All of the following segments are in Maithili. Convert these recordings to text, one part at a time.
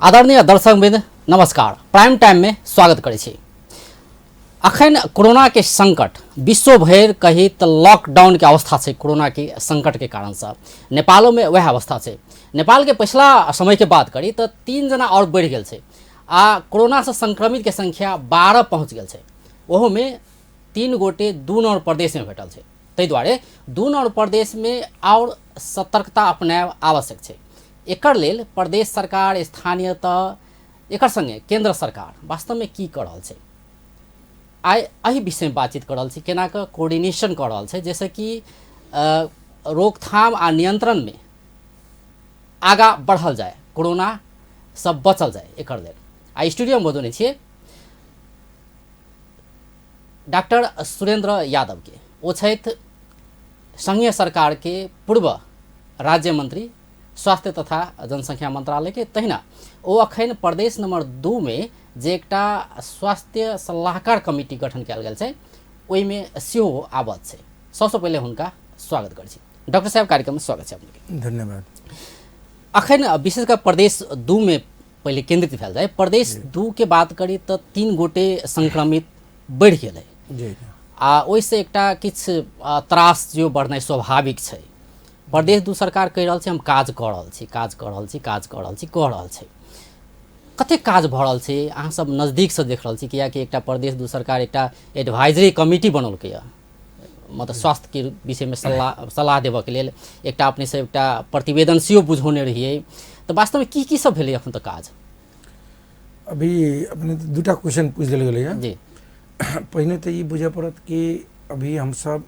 आदरणीय दर्शकवृंद नमस्कार, प्राइम टाइम में स्वागत करै छी। अखन कोरोना के संकट विश्व भरि कही तऽ लॉकडाउन के अवस्था छै। कोरोना के संकट के कारण से नेपालो में वएह अवस्था छै। नेपाल के पिछला समय के बात करी तऽ 3 जना और बढ़ि गेल छै आ कोरोना से संक्रमित के संख्या 12 पहुँच गेल छै। ओहोमे 3 गोटे 2 नम्बर प्रदेशमे भेटल छै। ताहि दुआरे 2 नम्बर प्रदेशमे आओर सतर्कता अपनायब आवश्यक छै। एकर लेल प्रदेश सरकार, स्थानीय तह, एकर संगे केंद्र सरकार वास्तवमे की कऽ रहल छै, आइ एहि विषयमे बातचीत कऽ रहल छी। केना कऽ कोऑर्डिनेशन कऽ रहल छै जाहिसँ कि रोकथाम आ नियंत्रणमे आगाँ बढ़ल जाय, कोरोना सँ बचल जाय। एकर लेल आ स्टूडियोमे बजौने छियै डॉक्टर सुरेंद्र यादवके। ओ छथि संघीय सरकारके पूर्व राज्य मंत्री, स्वास्थ्य तथा जनसंख्या मंत्रालयके। तहिना ओ अखन प्रदेश नंबर 2 मे जे एकटा स्वास्थ्य सलाहकार कमिटी गठन कयल गेल छै ओहिमे सेहो आबद्ध छै। सबसँ पहिले हुनका स्वागत करै छी। डॉक्टर साहब, कार्यक्रममे स्वागत छै अपनेके। धन्यवाद। अखन विशेष कऽ प्रदेश 2 मे पहिले केंद्रित भेल जाय। प्रदेश 2 के बात करी तऽ 3 गोटे संक्रमित बढ़ि गेलै जी आ ओहिसँ एकटा किछु त्रास जो बढ़नाइ स्वाभाविक छै। प्रदेश 2 सरकार कहि रहल छै हम काज कऽ रहल छी, काज कऽ रहल छी, काज कऽ रहल छी, कऽ रहल छै। कतेक काज भऽ रहल छै अहाँ सब नजदीकसँ देख रहल छी? कियाकि एकटा प्रदेश 2 सरकार एकटा एडवाइजरी कमिटी बनौलकै, मतलब स्वास्थ्यके विषयमे सलाह देबऽके लेल एकटा अपने से एकटा प्रतिवेदन सेहो बुझौने रहियै। तऽ वास्तवमे की की सब भेलै अखन तक काज? अभी अपने दूटा क्वेश्चन पूछि देल गेलैए जी। पहिने तऽ ई बुझऽ पड़त कि अभी हमसब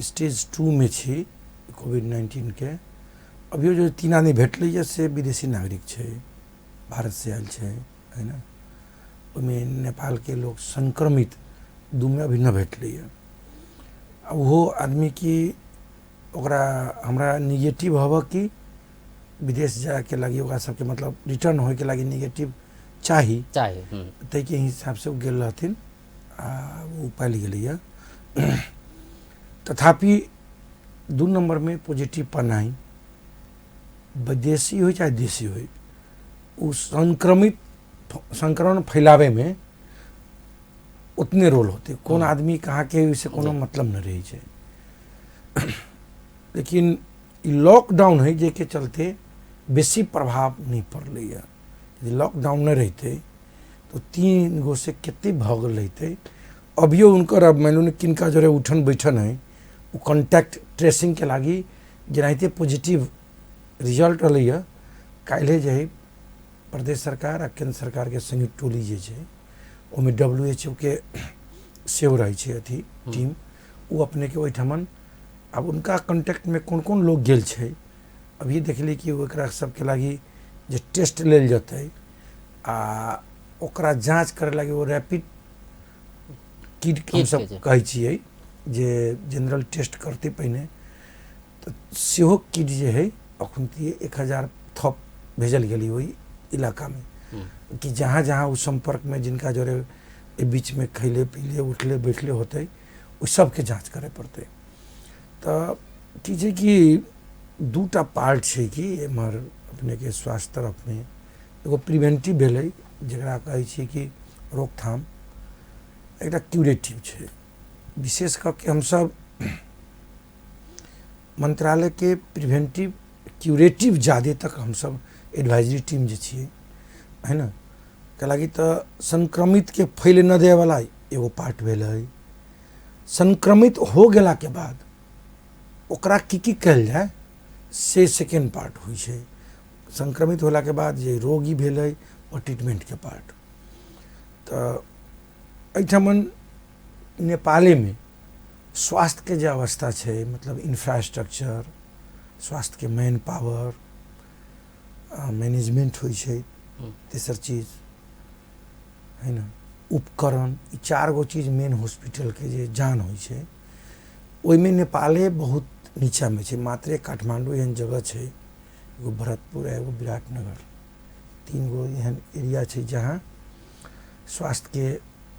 स्टेज 2 मे छी कोविड-19 के। अभियो जो 3 आदमी भेटलैए से विदेशी नागरिक छै, भारत से आयल छै, है ना। ओहिमे नेपालके लोक संक्रमित 2 मे अभी न भेटलैए। आ ओहो आदमी की ओकरा हमरा निगेटिव हबऽ कि विदेश जायके लागि ओकरा सबके मतलब रिटर्न होइके लागि निगेटिव चाही, चाही ताहिके हिसाबसँ ओ गेल रहथिन आ ओ पालि गेलैए। तथापि 2 नम्बरमे पॉजिटिव पनाइ विदेशी होइ चाहे देशी होइ, ओ संक्रमित संक्रमण फैलाबैमे उतने रोल होते। कोन आदमी कहाँ के ओहिसँ कोनो मतलब नहि रहै छै। लेकिन ई लॉकडाउन है जाहिके चलते बेसी प्रभाव नहि पड़लैए। यदि लॉकडाउन नहि रहितै तऽ 3 गो से कते भऽ गेल रहितै। अभियो हुनकर अब मानि लियौ किनका जोरे उठन बैठन है, ओ कॉन्टैक्ट ट्रेसिंगके लागि जेनाहिते पॉजिटिव रिजल्ट रहलैए काल्हि जे है प्रदेश सरकार आ केंद्र सरकारके संयुक्त टोली जे छै ओहिमे WHO के सेहो रहै छै अथी टीम, ओ अपनेके ओहिठमन आब उनका कॉन्टैक्टमे कोन कोन लोग गेल छै अभी देखली कि ओकरा सबके लागि जे टेस्ट लेल जेतै आ ओकरा जाँच करे लागि ओ रैपिड किट हमसब कहै छियै जे जनरल टेस्ट करतै पहिने, तऽ सेहो किट जे है अखन 1000 थप भेजल गेलै ओहि इलाकामे कि जहाँ जहाँ ओ सम्पर्कमे जिनका जोरे एहि बीचमे खैले पीले उठले बैठले होतै ओहि सबके जाँच करे पड़तै। तऽ की छै कि 2टा पार्ट छै कि एम्हर अपनेके स्वास्थ्य तरफमे एगो प्रिवेंटिव भेलै जकरा कहै छियै कि रोकथाम, एकटा क्यूरेटिव छै। विशेष कऽ के हमसब मंत्रालयके प्रिवेंटिव क्यूरेटिव जादे तक हमसब एडवाइजरी टीम जे छियै है ना, कैलाकि तऽ संक्रमितके फैले न देवला एगो पार्ट भेलै। संक्रमित हो गेलाके बाद ओकरा की की कयल जाय से सेकेंड पार्ट होइ छै। संक्रमित होलाके बाद जे रोगी भेलै ओ ट्रीटमेंटके पार्ट। तऽ एहिठमन नेपालेमे स्वास्थ्यके जे अवस्था छै, मतलब इंफ्रास्ट्रक्चर, स्वास्थ्यके मैन पावर, मैनेजमेंट होइ छै, तेसर चीज है ना उपकरण, ई 4 गो चीज मेन हॉस्पिटलके जे जान होइ छै ओहिमे नेपाले बहुत नीचामे छै। मात्रे काठमांडू एहन जगह छै, एगो भरतपुर एगो विराटनगर, 3 गो एहन एरिया छै जहाँ स्वास्थ्यके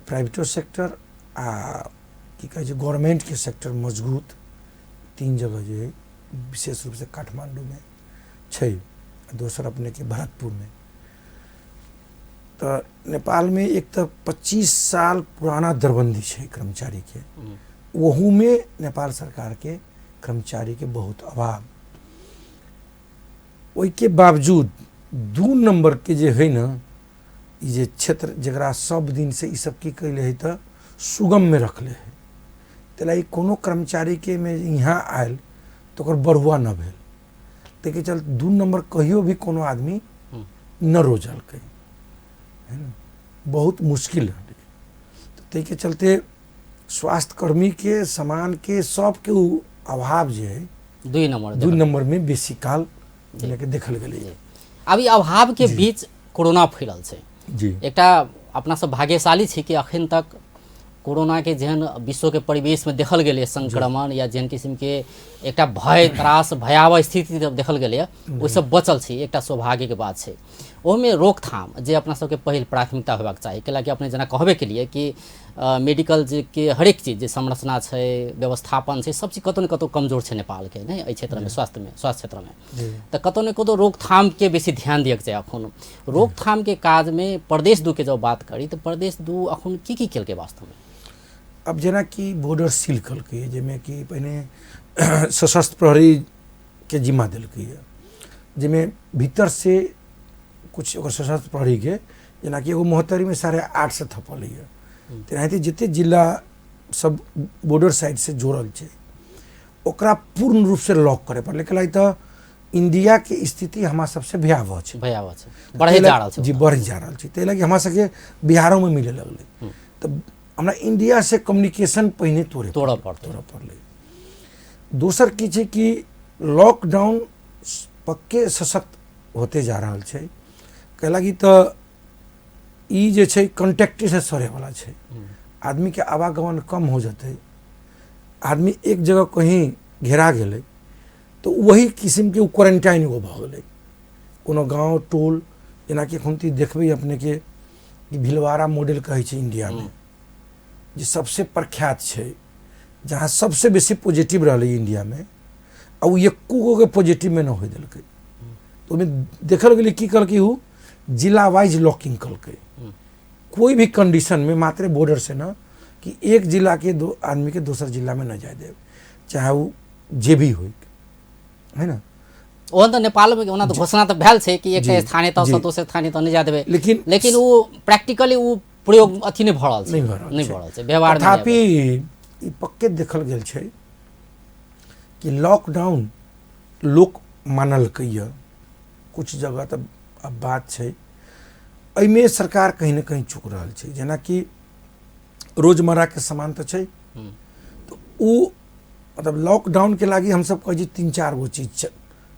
प्राइवेटो सेक्टर आ की कहै छै गवर्नमेंटके सेक्टर मजबूत 3 जगह जे है विशेष रूपसँ काठमांडूमे छै। आ दोसर अपनेके भरतपुरमे। तऽ नेपालमे एक तऽ 25 साल पुराना दरबन्दी छै कर्मचारीके, ओहूमे नेपाल सरकारके कर्मचारीके बहुत अभाव। ओहिके बावजूद 2 नम्बरके जे है ने ई जे क्षेत्र जकरा सब दिनसँ ई सब की कैले है तऽ सुगममे रखले है, ताहि ई कोनो कर्मचारीके मे यहाँ आयल तऽ ओकर बढ़ुआ नहि भेल। ताहिके चलते 2 नम्बर कहियो भी कोनो आदमी न रोजलकै है ने, बहुत मुश्किल रहलै। तऽ ताहिके चलते स्वास्थ्यकर्मीके सामानके सबके ओ अभाव जे है 2 नंबर 2 नंबर में बेसी काल लेके देखल गेलै। आब ई अभाव के बीच कोरोना फैलल छै जी। एकटा अपना सब भाग्यशाली छी कि अखन तक कोरोना के जेहन विश्व के परिवेश में देखल गेलै संक्रमण या जेहन किस्म के एकटा भय त्रास भयावह स्थिति देखल गेलै ओहिसँ बचल छी, एकटा सौभाग्यके बात छै। ओहिमे रोकथाम जे अपना सबके पहिल प्राथमिकता होबाक चाही, कैलाकि अपने जेना कहबे केलिए कि मेडिकल जे के हरेक चीज जे संरचना छै, व्यवस्थापन छै, सब चीज कतौ ने कतौ कमजोर छै नेपालके ने एहि क्षेत्रमे, स्वास्थ्यमे, स्वास्थ्य क्षेत्रमे। तऽ कतौ ने कतौ रोकथामके बेसी ध्यान दियके चाही। अखन रोकथामके काजमे प्रदेश 2 के जब बात करी तऽ प्रदेश 2 अखन की की केलकै वास्तवमे? अब जेनाकि बॉर्डर सील केलकै, जाहिमे कि पहिने सशस्त्र प्रहरीके जिम्मा देलकै, जाहिमे भीतर से कुछ ओकर सशस्त्र प्रहरीके जेनाकि एगो महोत्तरीमे 850 थपल होइए, तेनाहिते जते जिला सब बॉर्डर साइड से जोड़ल छै ओकरा पूर्ण रूप से लॉक करे पड़लै। कैलाकि तऽ इंडिया के स्थिति हमरा सबसे भयावह छै, भयावह छै, बढ़ै जा रहल छै जी, बढ़ै जा रहल छै। ताहि लागी हमरा सबके बिहारोमे मिले लगलै। तऽ हमरा इंडिया से कम्युनिकेशन पहिने तोड़े पड़लै। दोसर की छै कि लॉकडाउन पक्के सशक्त होते जा रहल छै, कैलाकि तऽ ई जे छै कॉन्टेक्टे से सड़ैवला छै। आदमीके आवागमन कम हो जेतै, आदमी एक जगह कहीं घेरा गेलै तऽ वही किसिमके ओ क्वारेंटाइन एगो भऽ गेलै। कोनो गाँव टोल जेनाकि एखन तऽ देखबै अपनेके कि भीलवाड़ा मॉडल कहै छै इंडियामे, जे सबसे प्रख्यात छै, जहाँ सबसे बेसी पॉजिटिव रहलै इंडियामे, आ ओ एको गोके पॉजिटिवमे नहि होइ देलकै। तऽ ओहिमे देखल गेलै की कहलकै, ओ जिला वाइज लॉकिंग कलकै, कोई भी कंडीशन में मात्र बॉर्डर से न कि एक जिला के दो आदमी के दोसर जिला में न जाए देव, चाहे वो जे भी हो, है ना। ओहन तऽ नेपालमे ओना तऽ घोषणा तऽ भेल छै कि एकटा स्थानीय तहसँ दोसर स्थानीय तह नहि जाय देबै, लेकिन लेकिन ओ प्रैक्टिकली ओ प्रयोग अथी नहि भऽ रहल छै, नहि भऽ रहल छै व्यवहार। तथापि ई पक्के देखल गेल छै कि लॉकडाउन लोक मानलकै यऽ कुछ जगह। तऽ अब बात छै एहिमे सरकार कहीं ने कहीं चूक रहल छै। जेनाकि रोजमर्राके सामान तऽ छै, तऽ ओ मतलब लॉकडाउनके लागि हमसब कहै छी 3-4 गो चीज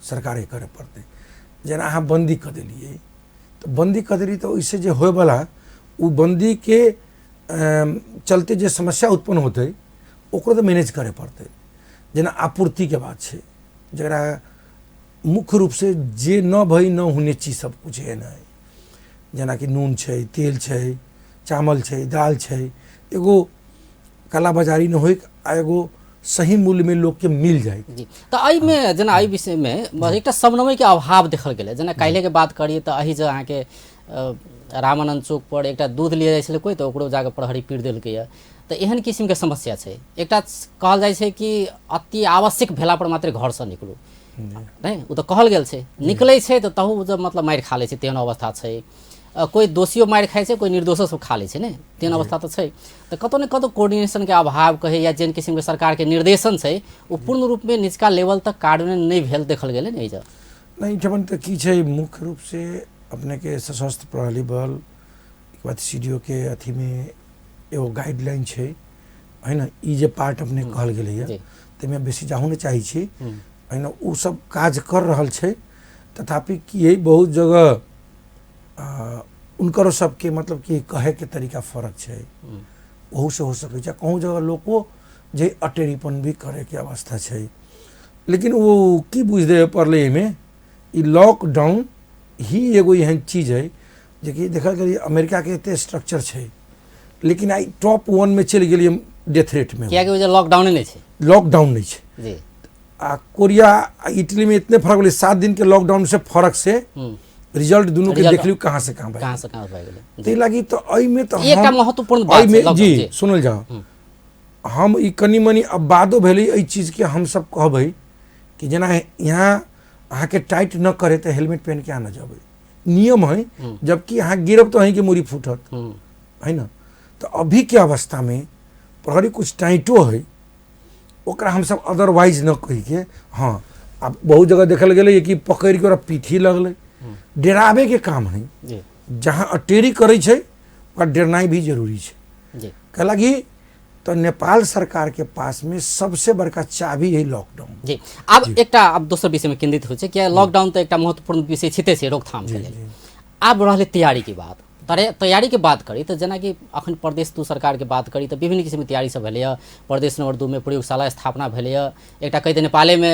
सरकारके करे पड़तै। जेना अहाँ बन्दी कऽ देलियै तऽ बन्दी कऽ देलियै तऽ ओहिसँ जे होयवला ओ बन्दीके चलते जे समस्या उत्पन्न होतै ओकरो तऽ मैनेज करे पड़तै। जेना आपूर्तिके बात छै, जकरा मुख्य रूपसँ जे न भई न होने चीज सब कुछ एहन है, जेनाकि नून छै, तेल छै, चावल छै, दाल छै, एगो कालाबाजारी न होइक आ एगो सही मूल्यमे लोकके मिल जाए। जी, तऽ एहिमे जेना एहि विषयमे एकटा समन्वयके अभाव देखल गेलै। जेना काल्हिके बात करी तऽ एहि जे अहाँके रामानन्द चौक पर एकटा दूध लिए जाइ छलै कोइ, तऽ ओकरो जाकऽ प्रहरी पीट देलकै। तऽ एहन किसिमके समस्या छै। एकटा कहल जाइ छै कि अति आवश्यक भेला पर मात्रे घरसँ निकलू, नहि ओ तऽ कहल गेल छै, निकलै छै तऽ तहू जब मतलब मारि खा लै छै, तेहन अवस्था छै। कोइ दोषियो मारि खाइ छै, कोइ निर्दोषो सब खा लै छै, ने तेहन अवस्था तऽ छै। तऽ कतौ ने कतौ कोर्डिनेशनके अभाव कहै या जेहन किसिमके सरकारके निर्देशन छै ओ पूर्ण रूपमे निचका लेवल तक कार्यान्वयन नहि भेल देखल गेलै ने एहिजग। नहि, एहिठमन तऽ की छै, मुख्य रूपसँ अपनेके सशस्त्र प्रहरी बल, एक बाद सी डी ओ के अथीमे एगो गाइडलाइन छै, है ना। ई जे पार्ट अपने कहल गेलैए ताहिमे बेसी जाहू नहि चाहै छी, है ना। ओ सब काज कर रहल छै, तथापि की है बहुत जगह उनकरो सबके मतलब कि कहेके तरीका फरक छै, ओहूसँ हो सकै छै। कहूँ जगह लोको जे अटेरीपन भी करैके अवस्था छै। लेकिन ओ की बुझि देबे पड़लै एहिमे, ई लॉकडाउन ही एगो एहन चीज है जेकि देखल गेलै अमेरिकाके एते स्ट्रक्चर छै, लेकिन आइ टॉप 1 में चलि गेलियै डेथ रेटमे, कियाकि ओ जे लॉकडाउने नहि छै, लॉकडाउन नहि छै जी। आ कोरिया आ इटली में इतने फर्क भेलै, 7 दिन के लॉकडाउन से फर्क से रिजल्ट दुनू के देख लियौ कहाँ से कहाँ कहाँ से कहाँ भए गेलै। ताहि लागी तऽ एहिमे तऽ एकटा महत्वपूर्ण बात एहिमे जी सुनल जाओ, हम ई कनि मनि अब बादो भेलै एहि चीजके हमसब कहबै कि जेना यहाँ अहाँके टाइट न करे तऽ हेलमेट पहिन के अहाँ न जेबै, नियम है, जबकि अहाँ गिरब तऽ अहीँके मूड़ी फूटत, है ना। तऽ अभीके अवस्थामे प्रहरी कुछ टाइटो है, ओकरा हमसब अदरवाइज न कहिके, हाँ आब बहुत जगह देखल गेलै कि पकड़ि के ओकरा पीठी लगलै, डराबैके काम है, जहाँ अटेरी करै छै ओकरा डरनाइ भी जरूरी छै। कैलाकि तो नेपाल सरकार के पास में सबसे बड़का चाबी है लॉकडाउन। जी आब एकटा आब दोसर विषय में केंद्रित होइ छै, किया लॉकडाउन तऽ एकटा महत्वपूर्ण विषय छिते छै रोकथाम के लेल। आब रहलै तैयारी के बात, तैयारी के बात करी तऽ जेनाकि अखन प्रदेश 2 सरकार के बात करी तऽ विभिन्न किसिमके तैयारी सब भेलैए। प्रदेश नंबर 2 में प्रयोगशाला स्थापना भेलैए, एकटा कहि तऽ नेपालेमे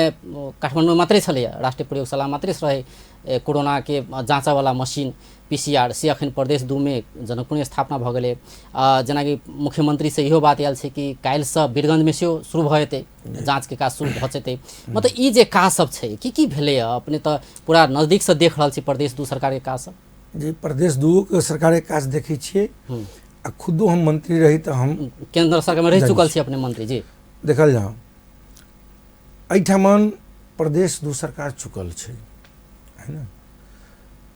काठमाण्डूमे मात्रे छलैए, राष्ट्रीय प्रयोगशाला मात्रे रहै कोरोनाके जाँचऽवला मशीन PCR, से अखन प्रदेश 2 में जनकपुरमे स्थापना भऽ गेलै। जेनाकि मुख्यमंत्री से इहो बात आयल छै कि काल्हिसँ वीरगंजमे सेहो शुरू भऽ जेतै, जाँचके काज शुरू भऽ जेतै। मतलब ई जे काज सब छै की की भेलैए, अपने तऽ पूरा नजदीकसँ देख रहल छी प्रदेश 2 सरकारके काज सब। जे प्रदेश 2 के सरकारके काज देखै छियै आ खुदो हम मंत्री रही तऽ हम केंद्र सरकारमे रहि चुकल छी अपने मंत्री जी। देखल जाउ एहिठामन प्रदेश 2 सरकार चुकल छै, है ना।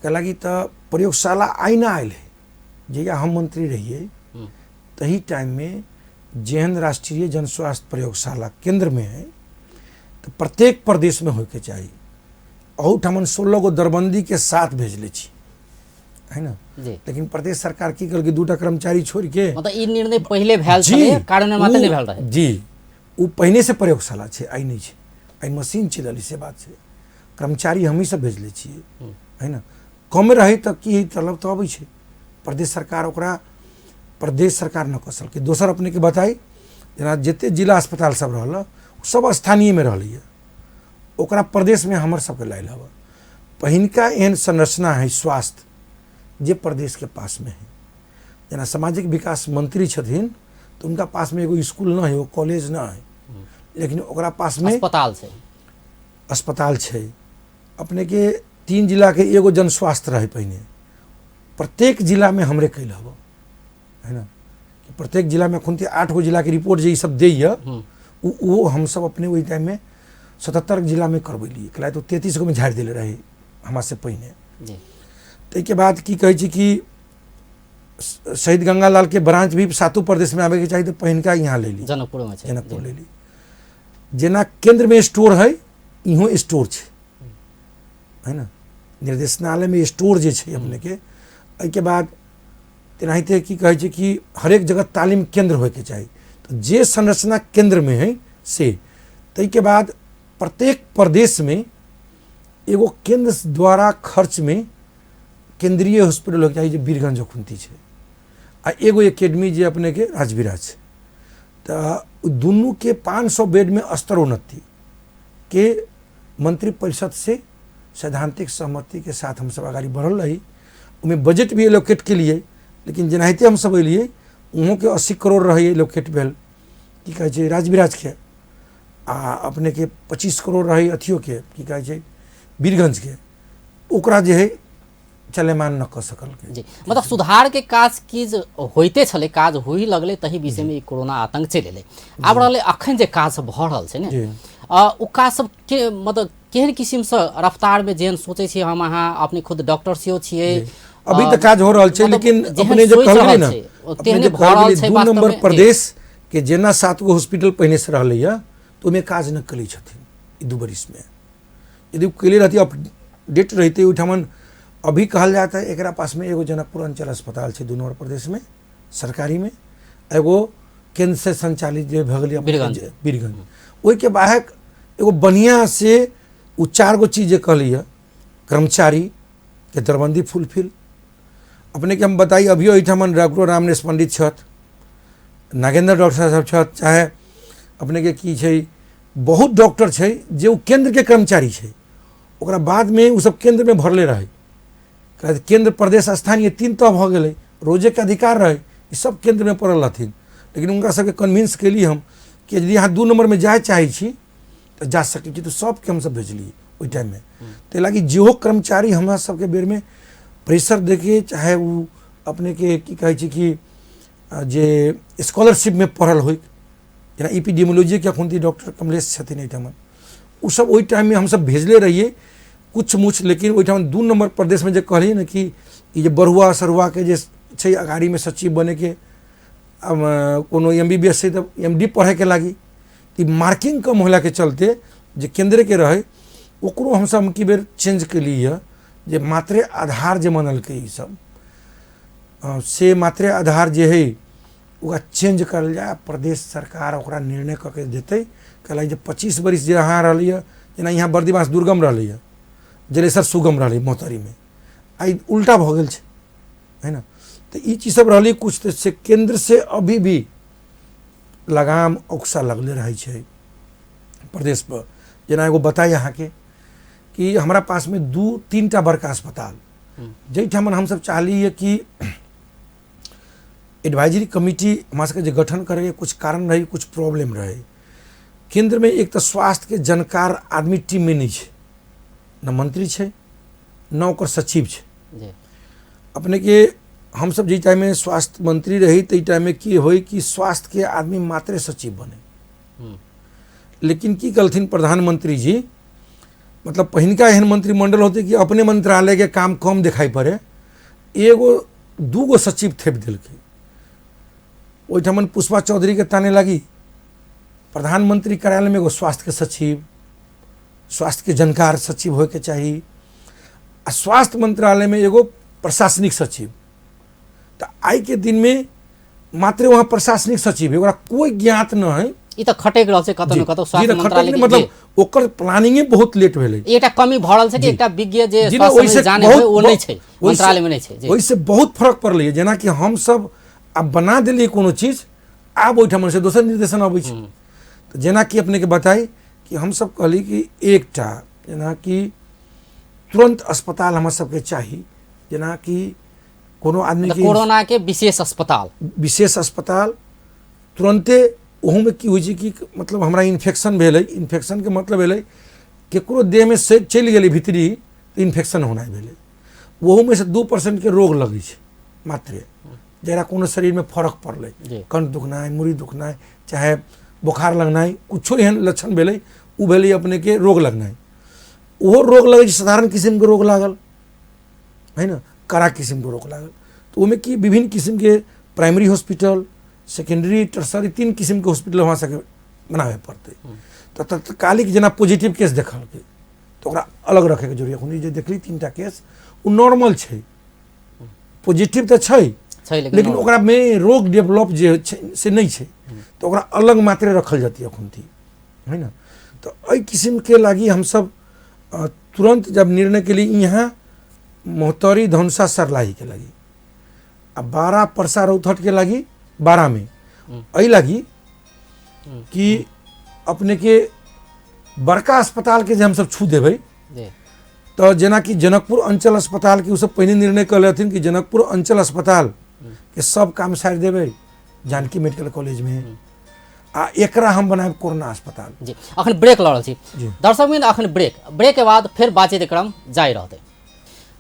कैलाकि तऽ प्रयोगशाला आइ ना आयल है, जहिया हम मंत्री रहियै तही टाइममे जेहन राष्ट्रीय जन स्वास्थ्य प्रयोगशाला केंद्रमे है तऽ प्रत्येक प्रदेशमे होइके चाही। अहूठामन 16 गो दरबंदी के साथ भेजले छी, है ना। लेकिन प्रदेश सरकार की कहलकै, 2टा कर्मचारी छोड़ के, मतलब ई निर्णय पहिले भेल छलै, कारण मात्र नहि भेल रहै जी। ओ पहिने से प्रयोगशाला छै, आइ नहि छै, आइ मशीन चलल से बात छै, कर्मचारी हमही सब भेजले छियै, है ना। कम रहै तऽ की है, तलब तऽ अबै छै, प्रदेश सरकार ओकरा प्रदेश सरकार न कऽ सकलकै। दोसर अपनेके बताइ, जेना जते जिला अस्पताल सब रहल सब स्थानीयमे रहलैए, ओकरा प्रदेशमे हमर सबके लायल हबऽ। पहिनका एहन संरचना है स्वास्थ्य जे प्रदेशके पासमे है, जेना सामाजिक विकास मंत्री छथिन तऽ उनका पासमे एगो स्कूल न है, एगो कॉलेज न है, लेकिन ओकरा पासमे अस्पताल छै, अस्पताल छै। अपने के 3 जिलाके एगो जन स्वास्थ्य रहे पहिने, प्रत्येक जिलामे हमरे कैल हबऽ, है ना। प्रत्येक जिलामे अखन 8 गो जिलाके रिपोर्ट जे ई सब दैए वो हमसब अपने ओहि टाइममे 77 जिलामे करबेलियै, कैला तऽ 33 गोमे झाड़ि देले रहे हमरा से पहिने। ताहिके बाद की कहै छै कि शहीद गंगालाल के ब्रांच भी 7 प्रदेशमे आबैके चाही, तऽ पहिनका यहाँ ले ली, जनकपुरमे छै, जनकपुर ले ली। जेना केंद्रमे स्टोर है, इहो स्टोर छै, है ना। निर्देशनालयमे स्टोर जे छै अपनेके। एहिके बाद तेनाहिते की कहै छै कि हरेक जगह तालीम केंद्र होइके चाही, तऽ जे संरचना केंद्रमे है से। ताहिके बाद प्रत्येक प्रदेशमे एगो केंद्र द्वारा खर्चमे केंद्रीय हॉस्पिटल होइके चाही, जे वीरगंज अखुनती छै, आ एगो एकेडमी जे अपनेके राजविराज छै। तऽ दुनूके 500 बेडमे स्तरोन्नति के मंत्रिपरिषद से सैद्धांतिक सहमति के साथ हमसब अगाड़ी बढ़ल रही। ओहिमे बजट भी एलोकेट केलियै, लेकिन जेनाहिते हमसब एलियै वहोँके 80 करोड़ रहै एलोकेट भेल, की कहै छै राजविराजके, आ अपनेके 25 करोड़ रहै अथियोके, की कहै छै वीरगंजके, ओकरा जे है चलेमान न कऽ सकलकै जी। मतलब सुधार के काज की होइते छलै, काज होइ लगलै, तही विषयमे ई कोरोना आतंक चलि एलै। आब रहलै अखन जे काज सब भऽ रहल छै ने, ओ काज सब के मतलब केहन किसिमसँ रफ्तारमे जेहन सोचै छियै हम अहाँ, अपने खुद डॉक्टर सेहो छियै, अभी तऽ काज हो रहल छै, लेकिन अपने जे कहलियै ने, अपने जे कहलियै 2 नंबर प्रदेश के जेना 7 गो हॉस्पिटल पहिने से रहलैए, तऽ ओहिमे काज नहि करै छथिन ई 2 बरिसमे। यदि कैले रहती, अपडेट रहितै ओहिठामन। अभी कहल जाता है एकरा पासमे एगो जनकपुर अंचल अस्पताल छै 2 नंबर प्रदेशमे सरकारीमे, एगो केंद्र से संचालित जे भऽ गेलै वीरगंज, ओहिके बाहर एगो बढ़िआँ से ओ 4 गो चीज जे कहलियै, कर्मचारी के दरबंदी फुलफिल। अपने के हम बताइ, अभियो एहिठामन डॉक्टर रामनेश पंडित छथि, नागेंद्र डॉक्टर साहब छथि, चाहे अपने के की छै बहुत डॉक्टर छै जे ओ केंद्र के कर्मचारी छै, ओकरा बादमे ओ सब केंद्रमे भरले रहै, केंद्र प्रदेश स्थानीय 3 तह भऽ गेलै, रोजेके अधिकार रहै, ई सब केंद्रमे पड़ल रहथिन। लेकिन हुनका सबके कन्विंस केली हम कि यदि अहाँ 2 नंबरमे जाय चाहै छी तऽ जा सकै छी। तऽ सबके हमसब भेजलियै ओहि टाइममे। ताहि लागी जेहो कर्मचारी हमरा सबके बेरमे प्रेशर देके, चाहे ओ अपनेके की कहै छै कि जे स्कॉलरशिपमे पढ़ल होइ, जेना इपीडेमोलॉजीके एखन डॉक्टर कमलेश छथिन एहिठाम, ओसब ओहि टाइममे हमसब भेजले रहियै कुछ मुछ। लेकिन ओहिठाम 2 नम्बर प्रदेशमे जे कहलियै ने कि ई जे बरुआ सरुआके जे छै अगाड़ीमे सचिव बनैके, कोनो MBBS छै तऽ MD पढ़ैके लागी, ई मार्किंग कम होलाके चलते जे केन्द्रके रहै ओकरो हमसब की बेर चेंज केलियै जे मात्रे आधार जे मनलकै ई सब से मात्रे आधार जे है ओकरा चेंज करल जाय। प्रदेश सरकार ओकरा निर्णय कऽ के देतै, कहलक जे 25 बरिस जे अहाँ रहलियै, जेना यहाँ बर्दिवास दुर्गम रहलैए, जलेसर सुगम रहलै महोत्तरीमे, आइ उल्टा भऽ गेल छै, है ना। तऽ ई चीज सब रहलै कुछ, तऽ से केन्द्र से अभी भी लगाम औकसा लगले रहै छै प्रदेश पर। जेना एगो बताइ अहाँके कि हमरा पासमे 2-3 टा बड़का अस्पताल, जाहिठाम हमसब चाहलियै कि एडवाइजरी कमिटी हमरा सबके जे गठन करैके कुछ कारण रहै, कुछ प्रॉब्लम रहै। केन्द्रमे एक तऽ स्वास्थ्यके जानकार आदमी टीममे नहि छै, न मंत्री छै न ओकर सचिव छै। अपनेके हमसब जाहि टाइममे स्वास्थ्य मंत्री रही ताहि टाइममे की होइ कि स्वास्थ्यके आदमी मात्रे सचिव बने। लेकिन की कहलथिन प्रधानमंत्री जी, मतलब पहिनका एहन मंत्रिमंडल होते कि अपने मंत्रालयके काम कम देखाइ पड़े, एगो 2 गो सचिव थेप देलकै। ओहिठाम पुष्पा चौधरीके ताने लागी प्रधानमंत्री कार्यालयमे एगो स्वास्थ्यके सचिव, स्वास्थ्यके जानकार सचिव होइके चाही, आ स्वास्थ्य मंत्रालयमे एगो प्रशासनिक सचिव। तऽ आइके दिनमे मात्र वहाँ प्रशासनिक सचिव है, ओकरा कोइ ज्ञात न है। ई तऽ खटकि रहल छै कतौ न कतौ स्वास्थ्य मंत्रालय, मतलब ओकर प्लानिंगे बहुत लेट भेलै। एकटा कमी भऽ रहल छै कि एकटा विज्ञ जे स्वास्थ्य जाने होय ओ नहि छै, मंत्रालय में नहि छै। ओहिसे बहुत फरक पड़लै। जेनाकि हमसब आब बना देलियै कोनो चीज, आब ओहिठाम से दोसर निर्देशन अबै छै। तऽ जेनाकि अपनेके बताइ कि हमसब कहली कि एकटा जेनाकि तुरन्त अस्पताल हमरा सबके चाही, जेनाकि कोनो आदमी के कोरोना के विशेष अस्पताल, विशेष अस्पताल तुरन्ते। ओहूमे की होइ छै कि मतलब हमरा इन्फेक्शन भेलै, इन्फेक्शनके मतलब भेलै केकरो देहमे से चलि गेलै भीतरी तऽ इन्फेक्शन होनाइ भेलै। ओहूमे से 2% के रोग लगै छै मात्रे, जकरा कोनो शरीरमे फरक पड़लै, कंठ दुखनाइ, मुड़ी दुखनाइ, चाहे बोखार लगनाइ, कुछो एहन लक्षण भेलै, ओ भेलै अपनेके रोग लगनाइ। ओहो रोग लगै छै साधारण किसिमके रोग लागल है ना, कड़ा किसिमके रोग लागल। तऽ ओहिमे की विभिन्न किसिमके प्राइमरी हॉस्पिटल, सेकेंडरी, टर्सरी, 3 किसिमके हॉस्पिटल हमरा सबके बनाबे पड़तै। तऽ तत्कालिक जेना पॉजिटिव केस देखलकै तऽ ओकरा अलग रखैके जरूरी। एखन जे देखली 3 टा केस ओ नॉर्मल छै, पॉजिटिव तऽ छै लेकिन ओकरामे रोग डेवलप जे छै से नहि छै, तऽ ओकरा अलग मात्रे रखल जेतै एखन है ना। तऽ एहि किसिमके लागि हमसब तुरन्त जब निर्णय केली यहाँ महोत्तरी धनुषा सर्लाहीके लागि आ 12 परसा रौतहटके लागि 12 में एहि लागि कि अपनेके बड़का अस्पतालके जे हमसब छू देबै तऽ जेनाकि जनकपुर अंचल अस्पतालके ओसब पहिने निर्णय कऽ लेथिन कि जनकपुर अंचल अस्पतालके सब काम सारि देबै जानकी मेडिकल कॉलेजमे, आ एकरा हम बनायब कोरोना अस्पताल। जी अखन ब्रेक लऽ रहल छी दर्शक बिंद, अखन ब्रेक के बाद फेर बातचीत क्रम जारी रहतै।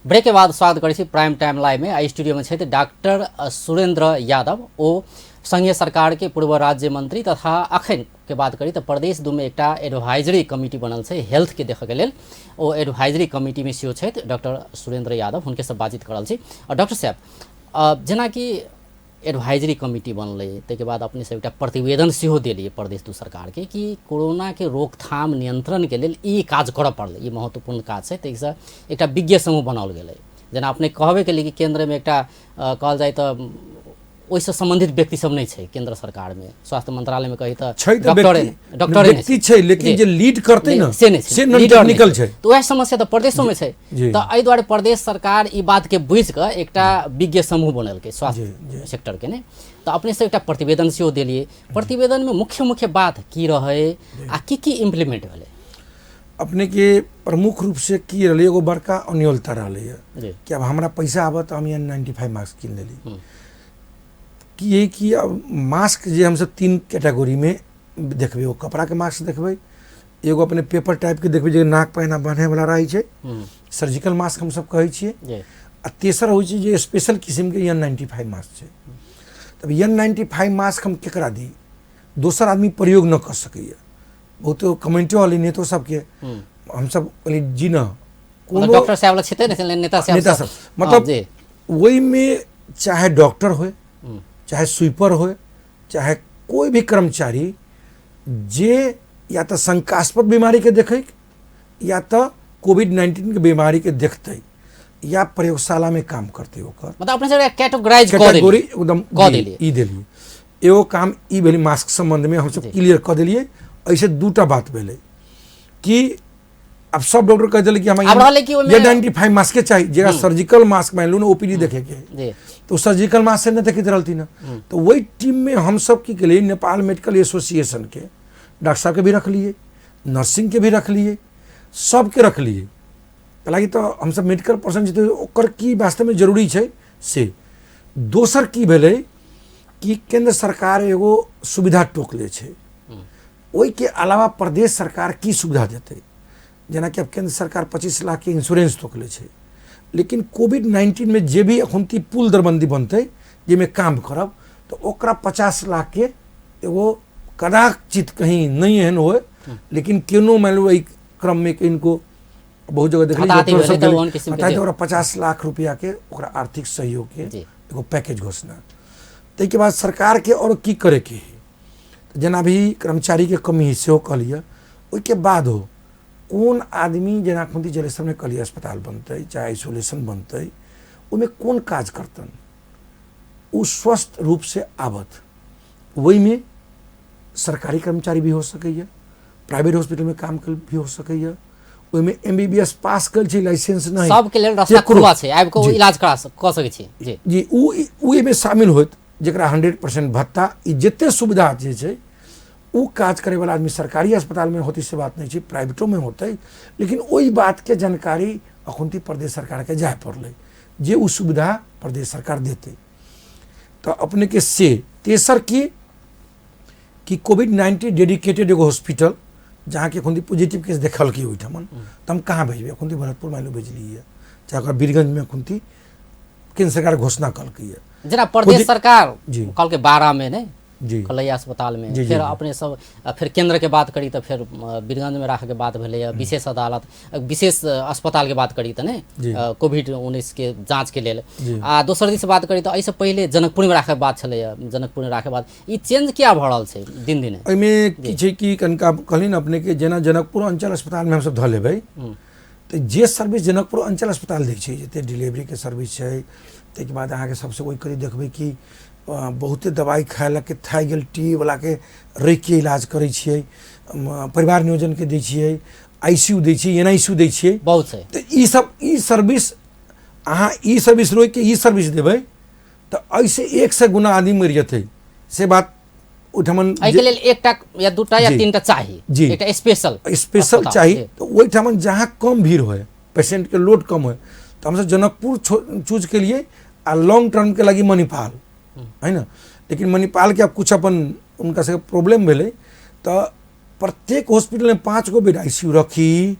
ब्रेक के बाद स्वागत करै छी प्राइम टाइम लाइव में। आ स्टूडियो में छथि डॉक्टर सुरेंद्र यादव, ओ संघीय सरकार के पूर्व राज्य मंत्री तथा अखन के बात करी तऽ प्रदेश 2 में एकटा एडवाइजरी कमिटी बनल छै हेल्थ के देखऽ के लेल, ओ एडवाइजरी कमिटी में सेहो छथि डॉक्टर सुरेंद्र यादव, हुनके से बातचीत करल छी। और डॉक्टर साहब, जेनाकि एडवाइजरी कमिटी बनलै ताहिके बाद अपने सब एकटा प्रतिवेदन सेहो देलियै प्रदेश 2 सरकारके कि कोरोनाके रोकथाम नियंत्रणके लेल ई काज करऽ पड़लै, ई महत्वपूर्ण काज छै, ताहिसँ एकटा विज्ञ समूह बनाओल गेलै। जेना अपने कहबे केलियै कि केन्द्रमे एकटा कहल जाय तऽ ओहिसँ सम्बन्धित व्यक्ति सब नहि छै केन्द्र सरकारमे, स्वास्थ्य मंत्रालयमे कही तऽ डॉक्टरे व्यक्ति छै, लेकिन जे लीड करतै ने से नहि छै, से नॉन टेक्निकल छै। तऽ वएह समस्या तऽ प्रदेशोमे छै। तऽ एहि दुआरे प्रदेश सरकार ई बातके बुझि कऽ एकटा विज्ञ समूह बनेलकै स्वास्थ्य सेक्टरके ने। तऽ अपने से एकटा प्रतिवेदन सेहो देलियै, प्रतिवेदनमे मुख्य मुख्य बात की रहै आ की की इम्प्लीमेंट भेलै? अपने के प्रमुख रूप से की रहलै, एगो बड़का अन्योलता रहलै कि अब हमरा पैसा आबत तऽ हम N95 mask कीन लेली। की है कि अब मास्क जे हमसब 3 कैटेगरी में देखबै, ओ कपड़ाके मास्क देखबै, एगो अपने पेपर टाइपके देखबै जे नाक पर एना बान्हैवला रहै छै, सर्जिकल मास्क हमसब कहै छियै। आ तेसर होइ छै जे स्पेशल किसिमके N95 mask छै। तब N95 mask हम केकरा दी? दोसर आदमी प्रयोग न कऽ सकैए। बहुतो कमेंटो आयल नेतो सबके, हमसब कहलियै जी न, कोनो डॉक्टर साहब लग छेते ने नेता साहब, नेता सब मतलब ओहिमे चाहे डॉक्टर होय, चाहे स्वीपर होय, चाहे कोई भी कर्मचारी जे या तऽ शंकास्पद बीमारी के देखै या तऽ कोविड-19 के बीमारी के देखतै या प्रयोगशाला में काम करतै, ओकर मतलब अपने सब कैटेगराइज कऽ कैटेगरी एकदम कऽ देलियै, ई देलियै। एगो काम ई भेलै मास्क संबंध में हमसब क्लियर कऽ देलियै। ऐसे दूटा बात भेलै कि अब सब डॉक्टर कह दिले कि हम आब रहलै कि ओहिमे N95 mask के चाही, जेकरा सर्जिकल मास्क मान लू ने ओपीडी देखे के है, तो सर्जिकल मास्क से न देखैत रहलथिन। तो वही टीम में हम सब की केलियै, नेपाल मेडिकल एसोसिएशन के डॉक्टर साहब के भी रखलियै, नर्सिंग के भी रखलियै, सबके रखलियै। हालाँकि तो हमसब मेडिकल पर्सन छी, ओकर की वास्तव में जरूरी छै से। दोसर की भेलै कि केंद्र सरकार एगो सुविधा टोकले छै, ओहिके अलावा प्रदेश सरकार की सुविधा देतै। जेनाकि आब केंद्र सरकार 25 लाख के इंश्योरेंस टोकले छै, लेकिन कोविड-19 में जे भी अखुनती पुल दरबंदी बनतै जाहिमे काम करब तऽ ओकरा 50 लाख के एगो कदाचित कहीं नहीं एहन होय, लेकिन केनो मान लो एहि क्रम में किनको बहुत जगह देखलियै हताहती डॉक्टर भेलै सब तऽ गेलै, ओहन किसिमके हताहती जे- ओकरा 50 लाख रुपया के ओकरा आर्थिक सहयोग के एगो पैकेज घोषणा। ताहिके बाद सरकार के और की करे के है, जेना भी कर्मचारी के कमी है सेहो कहलियै। ओहिके बाद हो कोन आदमी जेना अखन जलेश्वरमे कहलियै अस्पताल बनतै चाहे आइसोलेशन बनतै, ओहिमे कोन काज करतन ओ स्वस्थ रूप से आबत। ओहिमे सरकारी कर्मचारी भी हो सकैए, प्राइवेट हॉस्पिटलमे काम कर भी हो सकैए, ओहिमे MBBS पास कयल छै, लाइसेंस नहि, सबके लेल रास्ता केकरो। खुला छै, आबि कऽ ओ इलाज करा कऽ सकै छी। जी जी, उ एहिमे शामिल होत जकरा 100% भत्ता, ई जते सुविधा जे छै उ काज करैवला आदमी सरकारी अस्पतालमे होतै से बात नहि छै, प्राइवेटोमे होतै, लेकिन ओहि बातके जानकारी अखुनती प्रदेश सरकारके जाय पड़लै जे उ सुविधा प्रदेश सरकार देतै। तऽ अपने के से तेसर की कि कोविड-19 डेडिकेटेड एगो हॉस्पिटल जहाँ के अखुनती पॉजिटिव केस देखलकै ओहिठामन, तऽ हम कहाँ भेजबै? अखुनती भरतपुर मान लो भेजलियै, चाहे ओकरा बीरगंजमे अखुनती केंद्र सरकार घोषणा कलकै। जेना प्रदेश सरकार जी। कहलकै 12 में ने जी। कलैया अस्पताल में, जी, फिर जी। अपने सब फिर केंद्र के बात करी तो फिर बीरगंज में राखे के बात भेलै, विशेष अदालत विशेष अस्पताल के बात करी तो ने जी। कोविड-19 के जांच के लेल। जी। आ दोसर दिस बात करी तो एहिसँ पहिले जनकपुर में राखे के बात छलै, जनकपुर में राखे के बात, ई चेंज किया भऽ रहल छै दिन दिने? एहिमे की छै कि कनिका कहली ने अपने के जेना जनकपुर अंचल अस्पताल में हमसब धऽ लेबै तऽ जे सर्विस जनकपुर अंचल अस्पताल दै छै, जते डिलीवरी के सर्विस छै, ताहिके बाद अहाँके सबसँ ओहि करी देखबै कि बहुते दवाइ खाय लए थाकि गेल टी वाला के रोकि के इलाज करै छियै, परिवार नियोजन के दै छियै, ICU दै छियै, NICU दै छियै, बहुत छै। तऽ ई सब ई सर्विस अहाँ ई सर्विस रोकि के ई सर्विस देबै तऽ एहिसँ 100 गुना आदमी मरि जेतै, से बात ओहिठमन एहिके लेल एकटा या दूटा या जी। तीनटा चाही, जी। एकटा स्पेशल स्पेशल अस्पताल, चाही। जी। तऽ ओहिठमन जहाँ कम भीड़ होय, पेशेंट के लोड कम होय, तऽ हमसब जनकपुर चूज केलियै आ लॉन्ग टर्म के लागि मणिपाल है ना। लेकिन मणिपाल के अब कुछ अपन उनका सबके प्रॉब्लम भेलै तऽ प्रत्येक हॉस्पिटल में 5 गो बेड ICU रखी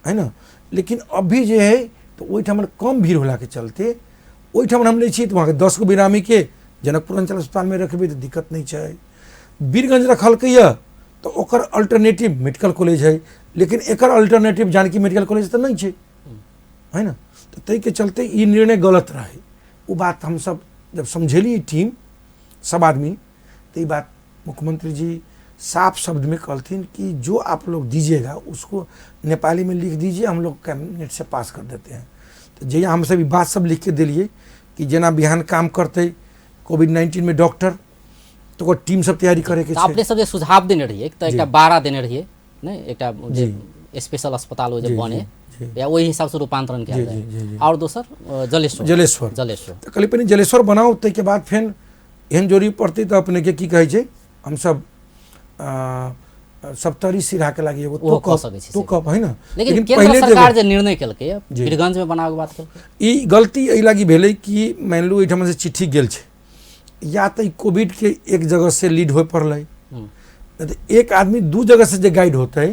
है ना। लेकिन अभी जे है तऽ ओहिठाम कम भीड़ होला के चलते ओहिठाम हम लै छियै तऽ वहाँके 10 गो बेरामी के जनकपुर अंचल अस्पताल में रखबै तऽ दिक्कत नहि छै। बीरगंज रखलकै यऽ तऽ ओकर अल्टरनेटिव मेडिकल कॉलेज है, लेकिन एकर अल्टरनेटिव जानकी मेडिकल कॉलेज तऽ नहि छै है ना। तऽ ताहिके चलते ई निर्णय गलत रहै। ओ बात हमसब जब समझेलियै टीम सब आदमी तऽ ई बात मुख्यमंत्री जी साफ शब्द में कहलथिन कि जो आप लोग दीजिएगा उसको नेपाली में लिख दीजिए, हम लोग कैबिनेट से पास कर देते हैं। तो जहिया हमसब ई बात सब लिख के देलियै कि जेना बिहान काम करतै कोविड-19 में डॉक्टर, तऽ ओकर टीम सब तैयारी करे के तऽ छै। अपने सब जे सुझाव देने रहियै तऽ एकटा जी। 12 देने रहियै ने, एकटा जे जी। स्पेशल अस्पताल ओ जे जी, बने जी, जी। या ओहि हिसाब से रूपांतरण कयल जी, जाय। जी, जी, जी। और दोसर जलेश्वर। जलेश्वर। जलेश्वर। तऽ कहलियै पहिने जलेश्वर बनाउ, ताहिके बाद फेर एहन जरूरी पड़तै तऽ अपने के की कहै छै हमसब सप्तरी सिरहा के लागि एगो ओहो कऽ सकै छी तो से। कप है ना। लेकिन लेकिन केंद्र पहिले सरकार देबै। जे निर्णय केलकै जी। बीरगंज में बनाबे के बात केलकै, ई गलती एहि लागि भेलै कि मानि लू एहिठाम से चिट्ठी गेल छै, या तऽ ई कोविड के एक जगह से लीड होय पड़लै, नहि तऽ एक आदमी 2 जगह से जे गाइड होतै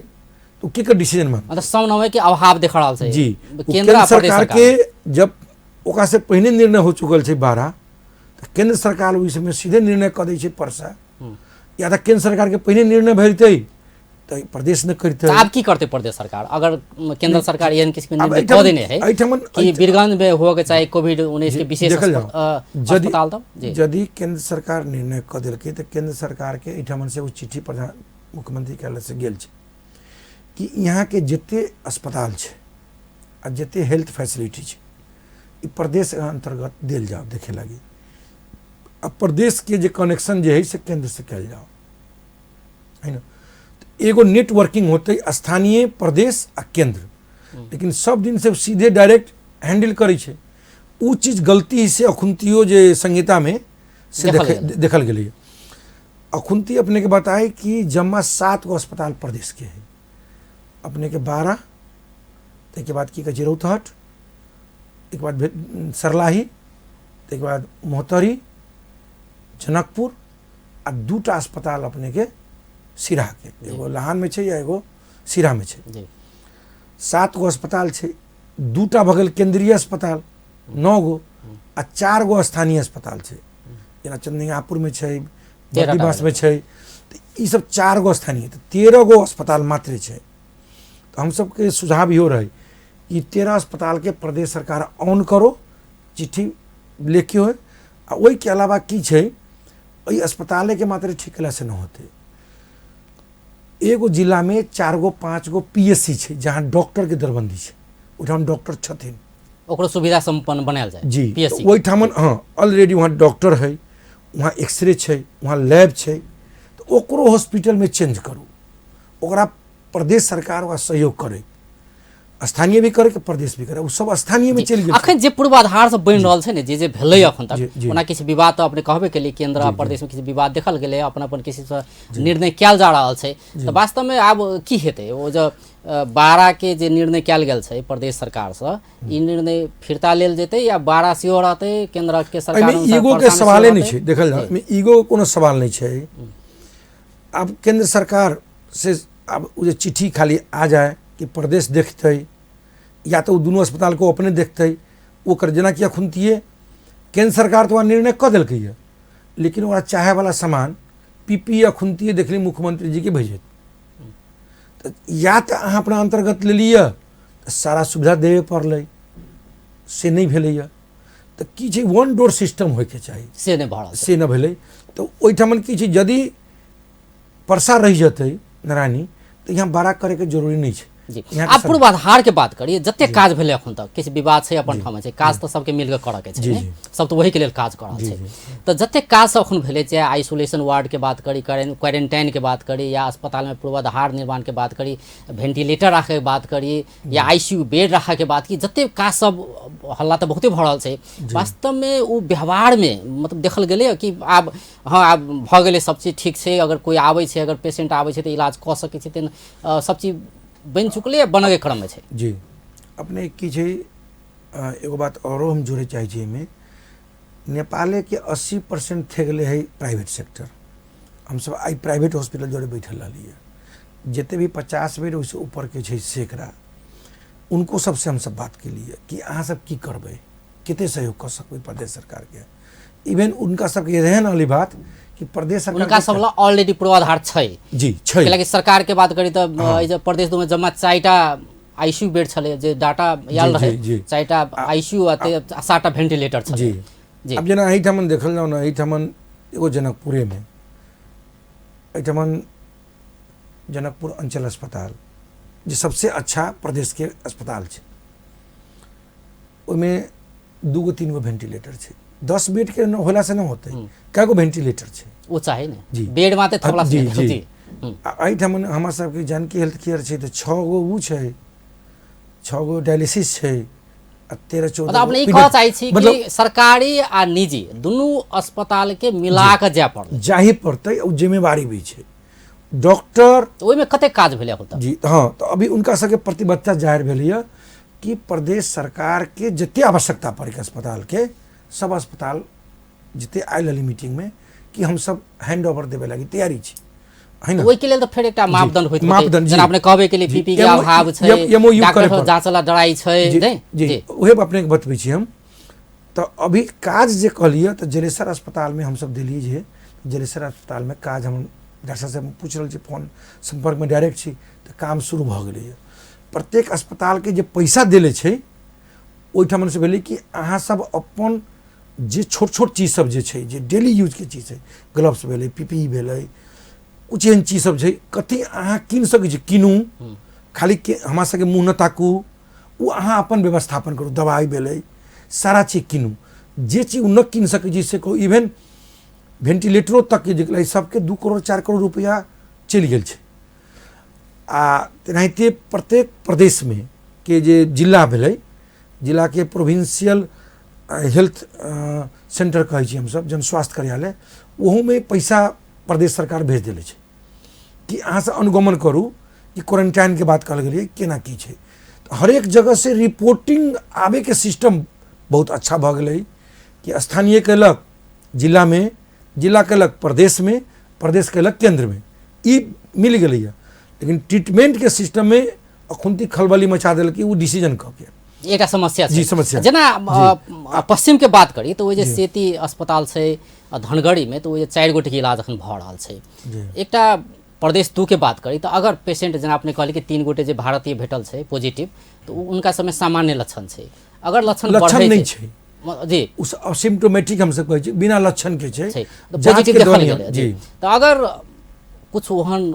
तो केकर डिसीजन मान? मतलब समन्वय के अभाव देख रहल छै जी, केंद्र आ केंद्र प्रदेश सरकार सरकार के जब ओकरा से पहिने निर्णय हो चुकल छै 12, तऽ केंद्र सरकार ओहि समय सीधे निर्णय कऽ दै छै परसा, या तऽ केंद्र सरकार के पहिने निर्णय भरितै तऽ प्रदेश नहि करितै। आब की करतै प्रदेश सरकार अगर केंद्र सरकार एहन किसिम के आब निर्णय कऽ देने है एहिठाम कि वीरगंज में होके चाही कोविड-19 के विशेष देखल जाओ। अस्पताल? तऽ जी यदि केंद्र सरकार निर्णय कऽ देलकै तऽ केंद्र सरकार के एहिठाम से एगो चिट्ठी प्रधान मुख्यमंत्री कार्यालय से गेल छै कि यहाँ के जते अस्पताल छै आ जते हेल्थ फैसिलिटी छै ई प्रदेश अंतर्गत देल जाओ देखे लागी, आ प्रदेश के जे कनेक्शन जे है से केंद्र से कयल जाओ, है ना। एगो नेटवर्किंग होते स्थानीय, प्रदेश आ केंद्र, लेकिन सब दिन से सीधे डायरेक्ट हैंडल करै छै, उ चीज गलती से अखुनतियो जे संहिता में से देखल गेलै। देखल गेलै। अखुनती अपने के बताए कि जमा 7 गो अस्पताल प्रदेश के है, अपने के 12, ताहिके बाद की कहै छै रौतहट, एक बाद सरलाही, ताहिके बाद मोहतरी, जनकपुर आ 2टा अस्पताल अपने के सिराहा के, एगो लहान में छै या एगो सिराहा में छै। 7 गो अस्पताल छै, 2टा भऽ गेल केंद्रीय अस्पताल 9 गो, आ 4 गो स्थानीय अस्पताल छै, जेना चंदियापुर में छै, 13टा बर्दीबास में छै, तऽ ई सब 4 गो स्थानीय, तऽ 13 गो अस्पताल मात्र छै। तऽ हम सबके सुझाव इहो रहै कि 13 अस्पताल के प्रदेश सरकार ऑन करो, चिट्ठी लेके होय, आ ओहिके अलावा की छै एहि अस्पताले के मात्र ठीक कयला से न होतै। एगो जिला में 4 गो 5 गो PSC छै जहाँ डॉक्टर के दरबंदी छै, ओहिठाम डॉक्टर छथिन, ओकरो सुविधा संपन्न बनायल जाय जी PSC। ओहिठाम हाँ ऑलरेडी वहाँ डॉक्टर है, वहाँ एक्सरे छै, वहाँ लैब छै, तऽ ओकरो हॉस्पिटल में चेंज करू, ओकरा प्रदेश सरकार ओकरा सहयोग करे, स्थानीय भी करे के प्रदेश भी करे, ओ सब स्थानीय में चलि गेल छै। अखन जे पूर्वाधार सब बनि रहल छै ने, जे जे भेलै अखन तक, जी, जी। ओना किछु विवाद तऽ अपने कहबे केलियै, केंद्र आ प्रदेश में किछु विवाद देखल गेलै, अपन अपन किसी से निर्णय कयल जा रहल छै, तऽ वास्तव में आब की हेतै? ओ जे 12 के जे निर्णय कयल गेल छै प्रदेश सरकार से, ई निर्णय फिरता लेल जेतै या 12 सेहो रहतै केंद्र के सरकार एहिमे अनुसार ईगो के परसा में सवाले सेहो नहि रहतै? छै, देखल जाउ, एहिमे ईगो के कोनो सवाल नहि छै। आब केंद्र सरकार से आब ओ जे चिट्ठी खाली आ जाए कि प्रदेश देखतै, या तऽ ओ दुनू अस्पताल को अपने देखतै, ओकर जेनाकि अखुनतिए केंद्र सरकार तऽ निर्णय कऽ देलकैए, लेकिन ओकरा चाहैवला सामान PPE अखुनतिए देखली मुख्यमंत्री जी के भेजत, तऽ या तऽ अहाँ अपना अंतर्गत लेलियै तऽ सारा सुविधा देबे पड़लै, से नहि भेलैए। तऽ की छै वन डोर सिस्टम होइके चाही, से नहि भऽ रहल छै, से नहि भेलै। तऽ ओहिठाम की छै यदि परसा रहि जेतै नारायणी तऽ यहाँ बड़ा करैके जरूरी नहि छै। जी। यहाँ के आब पूर्वाधार के बात करिए, जते काज भेलै अखन तक, किछु विवाद छै अपन ठाम छै, काज तऽ सबके मिलके करऽ के छै जी, ने? जी। सब तऽ वही के लेल काज कऽ रहल जी, छै। जी। तऽ जते काज सब अखन भेलै, चाहे आइसोलेशन वार्ड के बात करी, क्वारेंटाइन के बात करी, या अस्पताल में पूर्वाधार निर्माण के बात करी, वेंटिलेटर राखै के बात करी, या ICU bed राखै के बात की, जते काज सब हल्ला तऽ बहुते भऽ रहल छै। वास्तव में ओ व्यवहार में मतलब देखल गेलै कि आब हाँ आब भऽ गेलै सब चीज ठीक छै, अगर कोइ आबै छै, अगर पेशेंट आबै छै तऽ इलाज कऽ सकै छै, तेहन सब चीज बनि चुकलै या बनऽके क्रममे छै। जी, अपने की छै, एगो बात औरो हम जोड़े चाहै छी एहिमे, नेपाले के 80% थे गेलै है प्राइवेट सेक्टर। हमसब आइ प्राइवेट हॉस्पिटल जोड़े बैठल रहलियै, जते भी 50 बेड ओहिसँ ऊपरके छै सेकरा, उनको सबसे हमसब बात केलियै कि अहाँ सब की करबै, कते सहयोग कऽ सकबै प्रदेश सरकारके। इवन उनका सबके रहन वाली बात कि प्रदेश सरकार उनका के सब ला ऑलरेडी पूर्वाधार छै। जी, छै। कैलाकि सरकार के बात करी तऽ हाँ। एहि जे प्रदेश दू में जमा 4टा ICU bed छलै, जे डाटा आयल जी, रहै, जी, जी। 4टा ICU आ 7टा वेंटिलेटर छलै। जी। जी। अब जेना एहिठाम देखल जाउ ने, एहिठाम एगो जनकपुरे में, एहिठाम जनकपुर अंचल अस्पताल जे सबसे अच्छा प्रदेश के अस्पताल छै, ओहिमे 2 गो 3 गो वेंटिलेटर छै। 10 बेड के होला से न होतै, कए गो वेंटिलेटर छै ओ चाही ने, जी। बेड मात्र थपला से जी, नहि जी। जी। आ एहिठाम हमरा सबके जानकी हेल्थ केयर छै तऽ 6 गो उ छै, 6 गो डायलिसिस छै, आ 13-14 मतलब अपने ई गो कहऽ चाहै छी कि मतलब सरकारी आ निजी दुनू अस्पताल के मिला कऽ जाय पड़लै, जाही पड़तै, ओ जिम्मेवारी भी छै डॉक्टर। तऽ ओहिमे कतेक काज भेलै अखन तक? जी हाँ, तऽ अभी उनका सबके प्रतिबद्धता जाहिर भेलैए कि प्रदेश सरकार के जते आवश्यकता पड़ै अस्पताल के, सब अस्पताल जते आयल रहलै मीटिंग में कि हम सब हैंड ओवर देवे लागी तैयारी छी। है ना। ओहिके लेल तऽ फेर एकटा मापदंड होइत, मापदंड जेना अपने कहबे के लिए पीपी के अभाव छै, डॉक्टर सब जांच ला डराइ छै। जी, उहे अपने के बतबै छी हम। तऽ अभी काज जे कहलियै तऽ जलेसर अस्पतालमे हमसब देलियै जे जलेसर अस्पतालमे काज हम डॉक्टर साहब पूछि रहल छी, फोन सम्पर्कमे डायरेक्ट छी, तऽ काम शुरू भऽ गेलैए। प्रत्येक अस्पतालके जे पैसा देले छै ओहिठाम से भेलै कि अहाँ सब अपन जे छोट छोट चीज सब जे छै, जे डेली यूजके चीज छै, ग्लव्स भेलै, पीपीई भेलै, कुछ एहन चीज सब छै कथी अहाँ कीन सकै छी कीनू, खाली के हमरा सबके मुँह न ताकू, ओ अहाँ अपन व्यवस्थापन करू। दवाइ भेलै, सारा चीज कीनू, जे चीज ओ न कीन सकै छी से कहू। इवेन भेंटिलेटरो तक के जे सबके 2 करोड़ 4 करोड़ रुपया चलि गेल छै। आ तेनाहिते प्रत्येक प्रदेशमे के जे जिला भेलै, जिलाके प्रोविंशियल हेल्थ सेंटर कहै छी हमसब, जन स्वास्थ्य कार्यालय, ओहूमे पैसा प्रदेश सरकार भेज देले छै कि अहाँ से अनुगमन करू कि क्वारंटाइनके बात कहल गेलियै केना की छै। तऽ हरेक जगह से रिपोर्टिंग आबैके सिस्टम बहुत अच्छा भऽ गेलै कि स्थानीय कयलक जिलामे, जिला कयलक प्रदेशमे, प्रदेश कयलक केन्द्रमे, ई मिल गेलैए। लेकिन ट्रीटमेंटके सिस्टममे अखुनती खलबली मचा देलकै ओ डिसीजन कऽ के। एकटा समस्या छै। जी, समस्या। जेना पश्चिम के बात करी तऽ ओ जे सेती अस्पताल छै धनगढ़ी में, तऽ ओ जे 4 गोटे के इलाज अखन भऽ रहल छै। एकटा प्रदेश 2 के बात करी तऽ अगर पेशेंट जेना अपने कहली कि 3 गोटे जे भारतीय भेटल छै पॉजिटिव, तऽ उनका सबमे सामान्य लक्षण छै, अगर लक्षण लक्षण नहि छै जी, ओ असिम्टोमेटिक हमसब कहै छी, बिना लक्षण के छै, पॉजिटिव देखल गेलै जी। तऽ अगर कुछ ओहन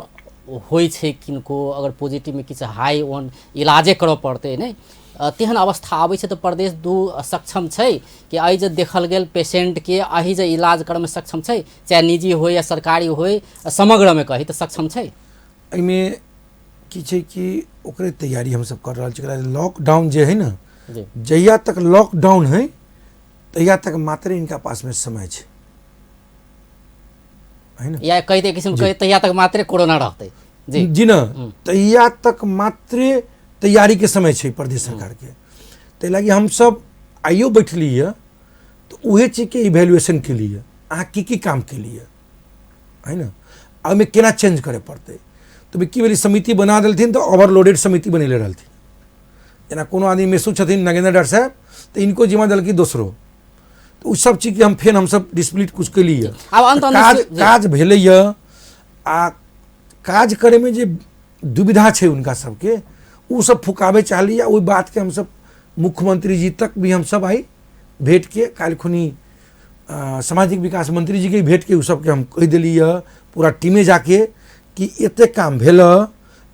होइ छै किनको, अगर पॉजिटिवमे किछु हाई ओहन इलाजे करऽ पड़तै नहि, तेहन अवस्था आबै छै तऽ प्रदेश 2 सक्षम छै कि एहि जे देखल गेल पेशेंटके एहि जे इलाज करऽमे सक्षम छै, चाहे निजी होइ या सरकारी होइ, समग्रमे कही तऽ सक्षम छै? एहिमे की छै कि ओकरे तैयारी हमसब कर रहल छी। लॉकडाउन जे है ने, जहिया तक लॉकडाउन है तहिया तक मात्र इनका पासमे समय छै, है ना? या कहि दे किसिम के तहिया तक मात्रे कोरोना रहतै। जी जी ना, तहिया तक मात्रे तैयारी के समय छै प्रदेश सरकार के। ताहि लागि हमसब आइयो बैठली है तो उहे चीज के इवेल्युएशन के लिए अहाँ की की काम के लिए, है ना, ओहिमे केना चेंज करे पड़तै। तो की भेलै, समिति बना देलथिन तऽ ओवरलोडेड समिति बनेले रहलथिन। जेना कोनो आदमी मेसू छथिन नगेंद्र डॉक्टर साहब, तऽ इनको जिम्मा देलखिन दोसरो, तऽ ओ सब चीजके हम फेर हमसब डिस्प्लीट कुछ केलियै। आब काज भेलैए आ काज करैमे जे दुविधा छै हुनका सबके, ओ सब फुकाबै चाहलियै। ओहि बातके हमसब मुख्यमंत्री जी तक भी हमसब आइ भेंट के काल्हि खुनी सामाजिक विकास मंत्री जी के भेंट के ओ सबके हम कहि देलियै पूरा टीमे जाके कि एतेक काम भेल,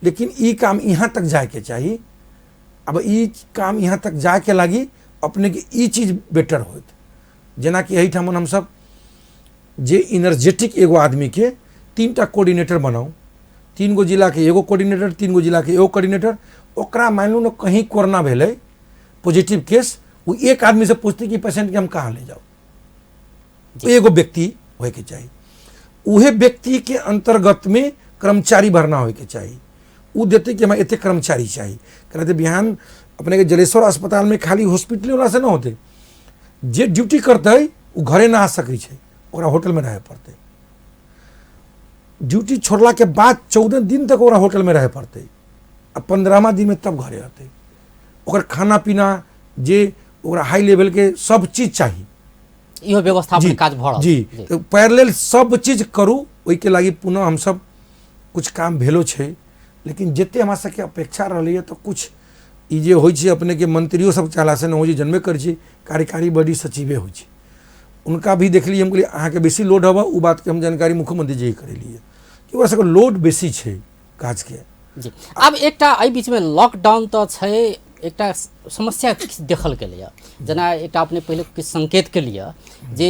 लेकिन ई काम यहाँ तक जायके चाही। अब ई काम यहाँ तक जायके लागी अपने के ई चीज बेटर होत। जेनाकि एहिठाम हमसब जे इनर्जेटिक एगो आदमी के 3 टा कोऑर्डिनेटर बनाउ, 3 गो जिला के एगो कोऑर्डिनेटर, 3 गो जिला के एगो कोऑर्डिनेटर, ओकरा मानि लू ने कहीं कोरोना भेलै पॉजिटिव केस, वो एक आदमी से पूछते कि पेशेंट के हम कहाँ ले जाओ, एगो व्यक्ति होइके चाही। उहे व्यक्ति के अंतर्गत में कर्मचारी भरना होइके चाही। उ देते कि हमरा एते कर्मचारी चाही। कहते बिहान अपने के जलेश्वर अस्पताल में खाली हॉस्पिटल वाला से न होते, जे ड्यूटी करते वो घरे ना आ सकै छै, ओकरा होटल में रहे पड़तै। ड्यूटी छोड़ला के बाद 14 दिन तक ओकरा होटल में रहे पड़तै, आ 15वां दिन में तब घरे अतै। ओकर खाना पीना जे ओकरा हाई लेवल के सब चीज चाही, इहो व्यवस्थापन काज भऽ रहल जी। तो पैरेलल सब चीज करू, ओहिके लागि पुनः हमसब कुछ काम भेलो छै। लेकिन जते हमरा सबके अपेक्षा रहलैए तऽ कुछ ई जे होइ छै अपने के मंत्रियो सब चाहला से न होइ छै, जनबे करै छी कार्यकारी बॉडी सचिवे होइ छै, उनका भी देखलियै हम कहलियै अहाँके बेसी लोड हबऽ, ओ बातके हम जानकारी मुख्यमंत्री जी के करेलियै कि ओकरा सबके लोड बेसी छै काजके जी। आब एकटा एहि बीचमे लॉकडाउन तऽ छै, एकटा समस्या देखल गेलैए, जेना एकटा अपने पहिले किछु संकेत केलियै जे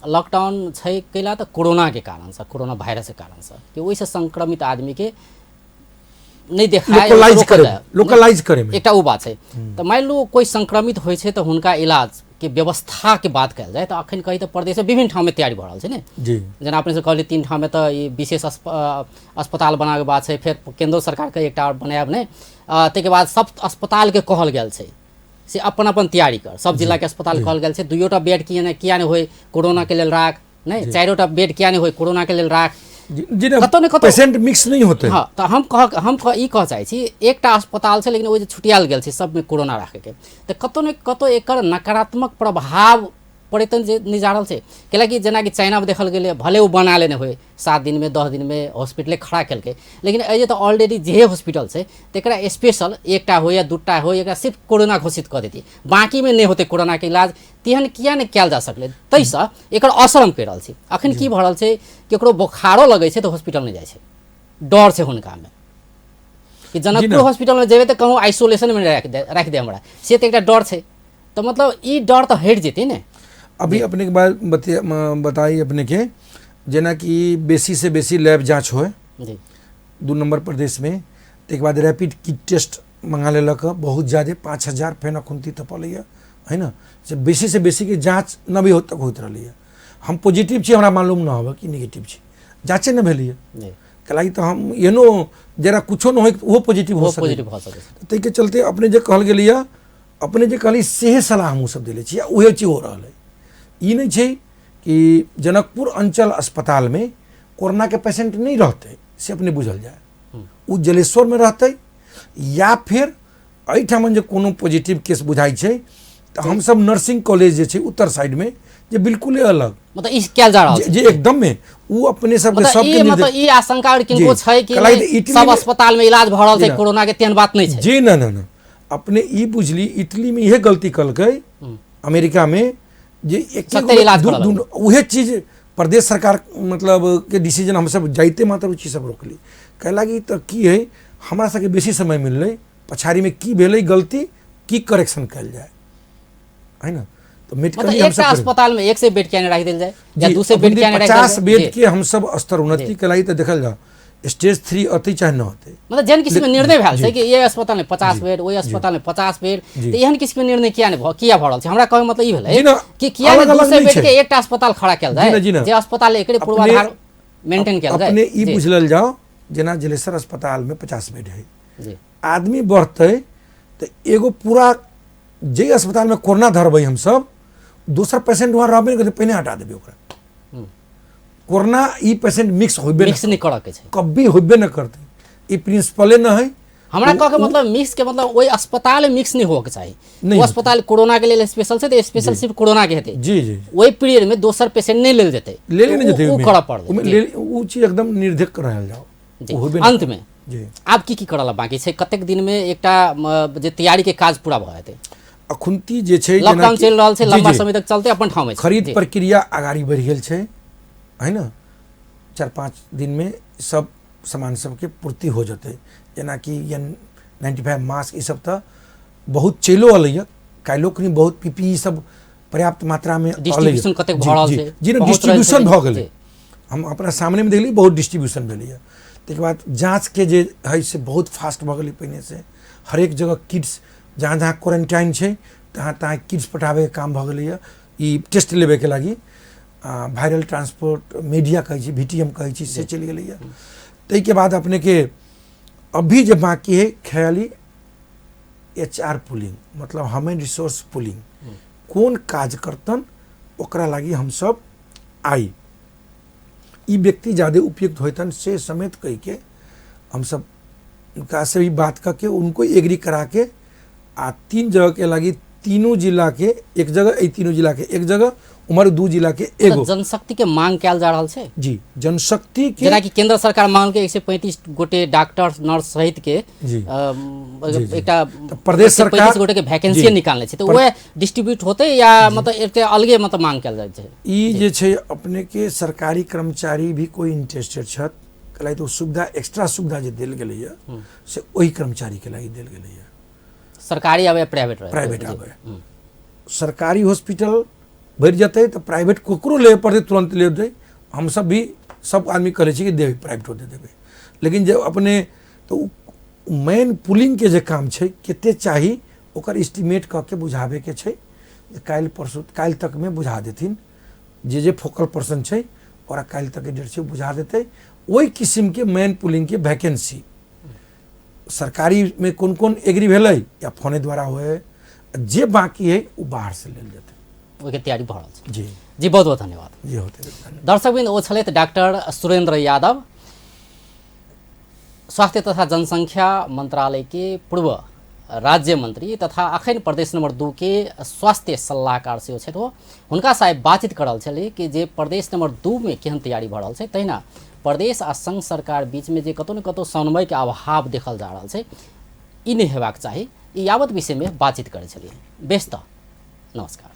लॉकडाउन छै कैला तऽ कोरोनाके कारणसँ, कोरोना वायरसके कारणसँ, कि ओहिसँ संक्रमित आदमीके नहि देखाय, लोकलाइज करे एकटा ओ बात छै। तऽ मानि लू कोइ संक्रमित होइ छै तऽ हुनका इलाज के व्यवस्था के बात कयल जाय तऽ अखन कही तऽ प्रदेशमे विभिन्न ठाममे तैयारी भऽ रहल छै ने जी। जेना अपने से कहलियै 3 ठाममे तऽ ई विशेष अस्पताल बनाबैके बात छै, फेर केंद्र सरकारके एकटा आओर बनायब नहि, ताहिके बाद सब अस्पतालके कहल गेल छै से अपन अपन तैयारी कर, सब जिलाके अस्पताल कहल गेल छै 2 बेड किया नहि होय कोरोनाके लेल राख, नहि 4 बेड किया नहि होय कोरोनाके लेल राख। जी ना। कतौ ने कतौ पेशेंट मिक्स नहीं होते। हाँ, तऽ हम कह हम कह ई कह चाहै छी, एकटा अस्पताल छै लेकिन ओ जे छुटियाल गेल छै सबमे कोरोना राखैके, तऽ कतौ ने कतौ एकर नकारात्मक प्रभाव पड़ैत जे नहि जा रहल छै। कैलाकि जेनाकि चाइनामे देखल गेलै, भले ओ बना लेने होइ 7 दिनमे 10 दिनमे हॉस्पिटले खड़ा केलकै, लेकिन एहि जे तऽ ऑलरेडी जे हॉस्पिटल छै तकरा स्पेशल एकटा होइ या दूटा होइ, एकरा सिर्फ कोरोना घोषित कऽ देती, बाँकीमे नहि होतै कोरोनाके इलाज, तेहन किया नहि कयल जा सकलै? ताहिसँ एकर असर हम कहि रहल छी। अखन की भऽ रहल छै, केकरो बोखारो लगै छै तऽ हॉस्पिटल नहि जाइ छै, डर छै हुनकामे कि जनकपुर हॉस्पिटलमे जेबै तऽ कहूँ आइसोलेशनमे राखि दे हमरा, से तऽ एकटा डर छै। तऽ मतलब ई डर तऽ हटि जेतै ने। अभी अपने के बात बताई अपने के, जेनाकि बेसी से बेसी लैब जाँच होय 2 नंबर प्रदेश में, ताहिके बाद रैपिड किट टेस्ट मंगा लेलक बहुत ज्यादे 5000 फेन अखुनती तपलैए है ना, से बेसी से बेसी के जाँच नबे हो तक होइत रहलैए। हम पॉजिटिव छी, हमरा मालूम न होबे कि निगेटिव छी, जाँचे न भेलैए। कैलाकि तऽ हम एहनो जरा कुछो न होय ओहो पॉजिटिव हो सकै। पॉजिटिव भऽ सकै छै। ताहिके चलते अपने जे कहल गेलैए, अपने जे कहली सेहे सलाह हमहूँ सब देले छी, उहे चीज हो रहल है। ई नहि छै कि जनकपुर अंचल अस्पतालमे कोरोनाके पेशेंट नहि रहतै, से अपने बुझल जाय, ओ जलेश्वरमे रहतै या फिर एहिठाम जे कोनो पॉजिटिव केस बुझाइ छै तऽ हमसब नर्सिंग कॉलेज जे छै उत्तर साइडमे जे बिल्कुले अलग, मतलब ई कयल जा रहल छै जे एकदम में ओ अपने सबके मतलब सबके ई निर्देश मतलब ई आशंका आओर किनको जी। छै कि कलाई नहि, तऽ इटली सब में अस्पतालमे इलाज भऽ रहल छै जी ना। कोरोना के, तेहन बात नहि छै। जी ना ना ना, अपने ई बुझली इटली में इहे गलती कलकै, अमेरिका में जे एक सत्तर इलाज करऽ लगलै। उहे चीज प्रदेश सरकार मतलब के डिसीजन हमसब जाइते मात्र ओ चीज सब रोकली। कैलाकि तऽ की है, हमरा सबके बेसी समय मिललै पछाड़ीमे की भेलै गलती, की करेक्शन कयल जाय है ना। तऽ मेडिकल मतलब हमसब एकटा अस्पताल में 100 बेड किया नहीं राखि देल जाय या जी, 200 बेड किया नहीं राखि देल 50 जाय? बेड जी। के हमसब स्तर उन्नति केलाही तऽ देखल जाओ स्टेज 3 अतै चाहे न अतै, मतलब जेहन किसिम के निर्णय भेल छै जी। कि ये अस्पताल में 50 बेड, ओहि अस्पताल में 50 बेड, जी। तऽ एहन किसिम के निर्णय किया नहि किया भऽ रहल छै? हमरा कहै मतलब ई भेलै जी ना, कि किया नहि अलग-अलग 200 नहि बेड छै। के एकटा अस्पताल खड़ा कयल जी ना, जाय, जी ना। जे अस्पताल एकरे पूर्वाधार मेंटेन कयल जाय। अपने ई जी। बुझलल जाओ, जेना जलेसर अस्पताल में 50 बेड है, जी। आदमी बढ़तै तऽ एगो पूरा जे अस्पताल में कोरोना धरबै हमसब, दोसर पेशेंट वहाँ रहबे नहि करतै, पहिने हटा देबै ओकरा। कोरोना ई पेशेंट मिक्स होबे मिक्स नहि करऽ के छै, कभी होबे नहि करतै, ई प्रिंसिपले न है। हमरा कहऽ के मतलब मिक्स के मतलब ओहि अस्पताल में मिक्स नहीं होके चाही। नहीं ओ होतै। अस्पताल कोरोना के लेल स्पेशल छै तऽ स्पेशल सिर्फ कोरोना के हेतै। जी, जी। ओहि पीरियड में दोसर पेशेंट नहीं लेल जेतै, लेले नहीं जेतै, उ ओहिमे। करऽ पड़तै। ओहिमे जी। उ चीज एकदम निर्धक्क रहल जाओ। जी। उ होबे नहि अंत में जी। आब की की करऽ बाकी छै? कतेक दिन में एकटा जे तैयारी के काज पूरा भऽ जेतै? अखुनती जे छै, लॉकडाउन जेनाकि चलि रहल छै, जी, लंबा जी। समय तक चलते अपन ठाम छै। खरीद जी। प्रक्रिया अगाड़ी बढ़ि गेल छै है ना, 4-5 दिन में सब सामान सबके पूर्ति हो जेतै। जेनाकि N95 mask ई सब तऽ बहुत चलिओ अलैए, काल्हिओ कनि बहुत PPE सब पर्याप्त मात्रा में अलैए। डिस्ट्रीब्यूशन कतेक जी, भऽ रहल जी, छै? जी ना, पहुँच रहल डिस्ट्रीब्यूशन छै। भऽ गेलै। जी। हम अपना सामने में देखली बहुत डिस्ट्रीब्यूशन भेलैए। ताहिके बाद जाँचके जे है से बहुत फास्ट भऽ गेलै पहिने से। हरेक जगह किट्स, जहाँ जहाँ क्वारेंटाइन छै तहाँ तहाँ किट्स पठाबैके काम भऽ गेलैए, ई टेस्ट लेबैके लागि। वायरल ट्रांसपोर्ट मीडिया कहै छी, VTM कहै छी, से चलि गेलैए। ताहिके बाद अपनेके अभी जे बाँकी है ख्याली HR pooling, मतलब ह्यूमन रिसोर्स पुलिंग, कोन काज करतन ओकरा लागि हमसब आई ई व्यक्ति ज्यादा उपयुक्त होतन से समेत कह के हमसब उनका से भी बात करके उनको एग्री करा के आ 3 जगह के लागि तीनों जिला के एक जगह, ए तीनों जिला के एक जगह, उम्हर 2 जिला के एगो। मतलब जनशक्ति के मांग कयल जा रहल छै? जी, जनशक्ति के जेनाकि केंद्र सरकार मांग के 135 गोटे डॉक्टर नर्स सहित के, जी। जी, जी। एकटा तऽ प्रदेश एक सए पैंतीस सरकार गोटे के वैकेंसी जी। निकालने छै, तऽ वएह डिस्ट्रीब्यूट होतै या मतलब एकटा अलगे मतलब मांग कयल जाइ छै? ई जे छै अपने के सरकारी कर्मचारी भी कोई इंटरेस्टेड छथि, कहलाई तऽ ओ सुविधा, एक्स्ट्रा सुविधा जे देल गेलैए से ओहि कर्मचारी के लागि देल गेलैए। सरकारी आबै या प्राइवेट रहै? प्राइवेट जी। आबै। सरकारी हॉस्पिटल भरि जेतै तऽ प्राइवेट ककरो लेबे पड़तै, तुरन्त लेबै। हमसब भी सब आदमी कहै छी कि देबै, प्राइवेटो दे देबै, लेकिन जे अपने तऽ उ मेन पुलिंगके जे काम छै कते चाही ओकर एस्टिमेट कऽ के बुझाबैके छै, जे काल्हि परसू काल्हि तकमे बुझा देथिन, जे जे फोकल पर्सन छै ओकरा काल्हि तकके डेट छै बुझा देतै। ओहि किसिमके मेन पुलिंगके वैकेंसी सरकारी में कोन कोन एग्री भेलै या फोने द्वारा होए, जे बाकी है ओ बाहर से लेल जेतै। ओहिके तैयारी भऽ रहल छै। जी जी, बहुत बहुत धन्यवाद। जी, होते धन्यवाद। दर्शकवृन्द, ओ छलथि डॉक्टर सुरेंद्र यादव, स्वास्थ्य तथा जनसंख्या मंत्रालय के पूर्व राज्य मंत्री तथा अखन प्रदेश नंबर 2 के स्वास्थ्य सलाहकार सेहो छथि। ओ हुनका से आइ बातचीत कर रहल छलियै कि जे प्रदेश नंबर 2 में केहन तैयारी भऽ रहल छै, तहिना प्रदेश आ संघ सरकार बीच में जे कतौ ने कतौ समन्वय के अभाव देखल जा रहल छै, ई नहि हेबाक चाही। ई यावत विषय में बातचीत करै छलियै। बेस, तऽ नमस्कार।